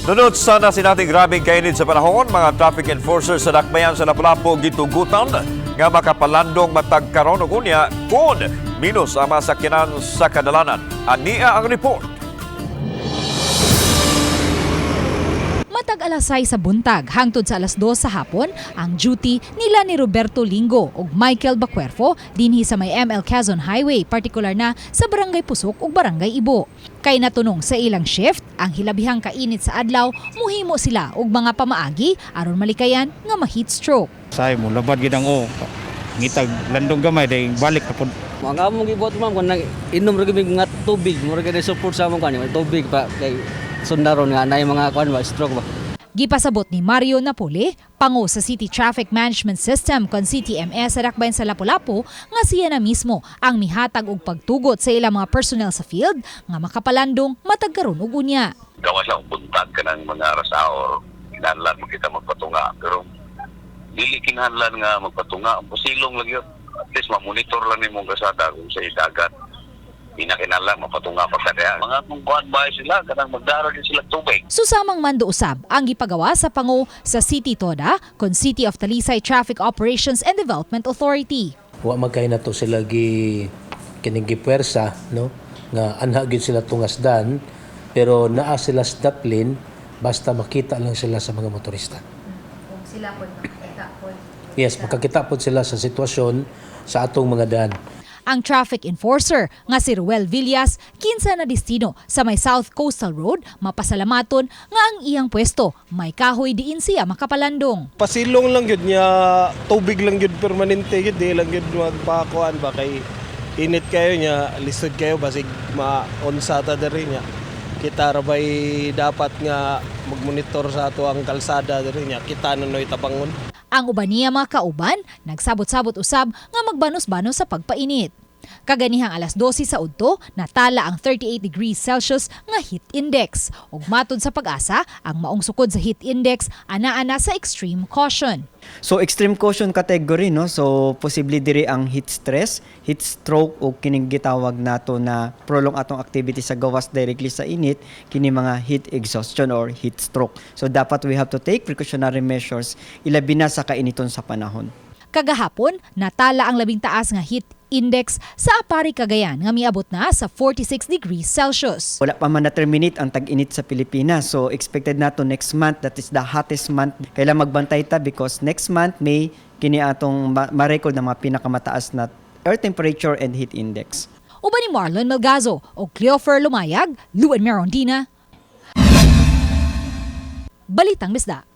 Nunot sana sinating grabeng kainit sa panahon, mga traffic enforcers sa dakbayan sa Lapu-Lapu gitugutan nga makapalandong matag karon ug unya kung minus ang mga sakyanan sa kadalanan. Ania ang report. Matag alas 6 sa buntag hangtod sa alas 2 sa hapon ang duty nila ni Roberto Lingo ug Michael Bacuerfo dinhi sa may ML Quezon Highway, partikular na sa Barangay Pusok ug Barangay Ibo. Kay natunong sa ilang shift ang hilabihang kainit sa adlaw, muhimo sila og mga pamaagi aron malikayan nga ma-heat stroke. Say mo labad gid ang o. Ngitag landong gamay dahil balik na pud. Ang among gibuhat, ma'am, kung nag inom ra gyud mga tubig, mura gyud support sa among kani, tubig pa kay sundaron nga nay mga kuan ba, stroke ba. Gipasabot ni Mario Napoli, pango sa City Traffic Management System kon CTMS sa dakbayan sa Lapu-Lapu, nga siya na mismo ang mihatag og pagtugot sa ilang mga personnel sa field nga makapalandong matag karon ug unya. Gawa sa buntag ka ng mga rasaor, kinahanglan mo kita magpatunga, pero dili kinahanglan nga magpatunga, pasilong lang yun. At least mamonitor lang nimong kasada kung sa dagat pinakinahanglan mapatunga pa ka diha. Mga kung kuan ba sila kanang magdara din sila tubig. Susamang mando usab ang gipagawa sa pango sa City TODA kon City of Talisay Traffic Operations and Development Authority. Wa man kay nato sila gi kining gipuwersa, no, nga anha gyud sila tungasdan, pero naa sila sa daplin basta makita lang sila sa mga motorista. Sila po makakita po. Yes, makakita pod sila sa sitwasyon sa atong mga daan. Ang traffic enforcer nga si Ruel Villas, kinsa na destino sa may South Coastal Road, mapasalamaton nga ang iyang pwesto may kahoy diin siya makapalandong. Pasilong lang yun niya, tubig lang yun permanente yun, di lang yun magpakuan ba kay init kayo niya, lisod kayo basig ma-onsa ta diri niya. Kita ra bay dapat nga magmonitor sa ato ang kalsada diri niya, kita na noy tabangon. Ang uban niya mga kauban, nagsabot-sabot usab nga magbanos-banos sa pagpainit. Kaganihang alas 12 sa udto, natala ang 38 degrees Celsius nga heat index. Ug matod sa PAGASA, ang maong sukod sa heat index ana-ana sa extreme caution. So extreme caution category, no. So posible diri ang heat stress, heat stroke o kining gitawag nato na prolong atong activity sa gawas directly sa init, kini mga heat exhaustion or heat stroke. So dapat we have to take precautionary measures ilabi na sa kainiton sa panahon. Kagahapon, natala ang labing taas nga heat index sa Aparri, Cagayan nga miabot na sa 46 degrees Celsius. Wala pa man na-terminate ang tag-init sa Pilipinas. So expected nato next month, that is the hottest month. Kailangan magbantay ta because next month may kini atong ma-record na mga pinakamataas na air temperature and heat index. Uban ni Marlon Melgazo o Cleofer Lumayag, Luen Merondina. Balitang Bisda.